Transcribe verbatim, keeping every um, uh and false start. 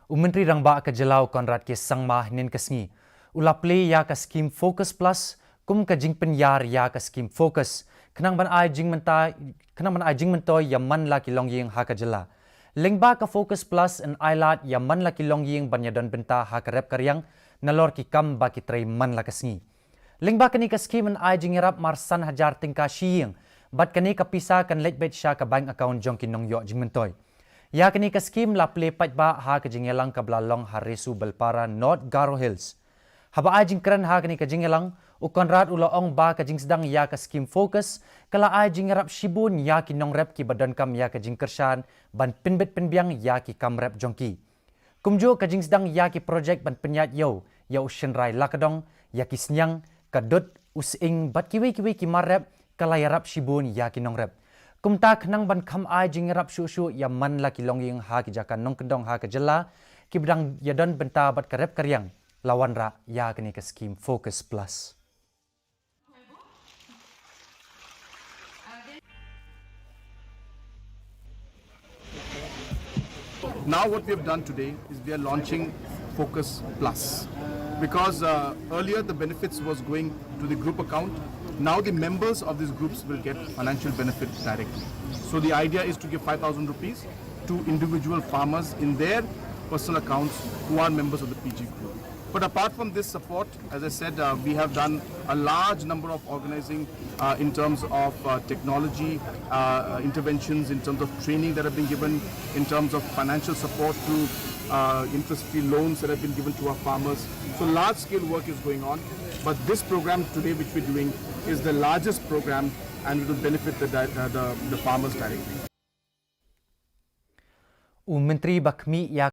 U Myntri Rangbah ka jylla u Conrad K Sangma hynnin ka sngi u la plie ïa ka skim Focus Plus kum ka jingpynïar ïa ka skim Focus khnang ban ai jingmyntoi, khnang ban ai jingmyntoi ïa man la ki longïing ha ka jylla. Lyngba ka Focus Plus yn ai lad ïa man la ki longïing ban ïadon bynta ha ka rep ka riang nalor ki kam ba ki trei man la ka sngi. Lyngba kane ka skim yn ai jingïarap mar san hajar tyngka shi ïing bad kane ka pisa kan leit beit sha ka bank account jong ki nongïoh jingmyntoi. Ïa kane ka skim la plie paidbah ha ka jingïalang kaba la long ha Resu Belpara, North Garo Hills. Haba ai jingkren ha kane ka jingïalang, u Conrad u la ong ba ka jingsdang ïa ka skim Focus ka la ai jingïarap shibun ïa ki nongrep kiba donkam ïa ka jingkyrshan ban pynbit pynbiang ïa ki kam rep jong ki. Kumjuh ka jingsdang ïa ki projek ban pynïaid ïew ïa u shynrai la ka dong, ïa ki sniang, ka dud, u sying bad kiwei kiwei ki mar rep ka la ïarap shibun ïa ki nongrep. Kumta khnang ban kham ai jingïarap shuh shuh ïa man la ki longïing ha ki jaka nongkyndong ha ka jylla kiba dang ïadon bynta bad ka rep ka riang, la wanrah ïa kane ka skim Focus Plus. Now what we have done today is we are launching Focus Plus. Because uh, earlier the benefits was going to the group account, now the members of these groups will get financial benefit directly. So the idea is to give five thousand rupees to individual farmers in their personal accounts who are members of the P G group. But apart from this support, as I said, uh, we have done a large number of organizing uh, in terms of uh, technology uh, interventions, in terms of training that have been given, in terms of financial support through uh, interest-free loans that have been given to our farmers. So large-scale work is going on. But this program today, which we're doing, is the largest program and it will benefit the, di- uh, the, the farmers directly. U Myntri ba khmih ïa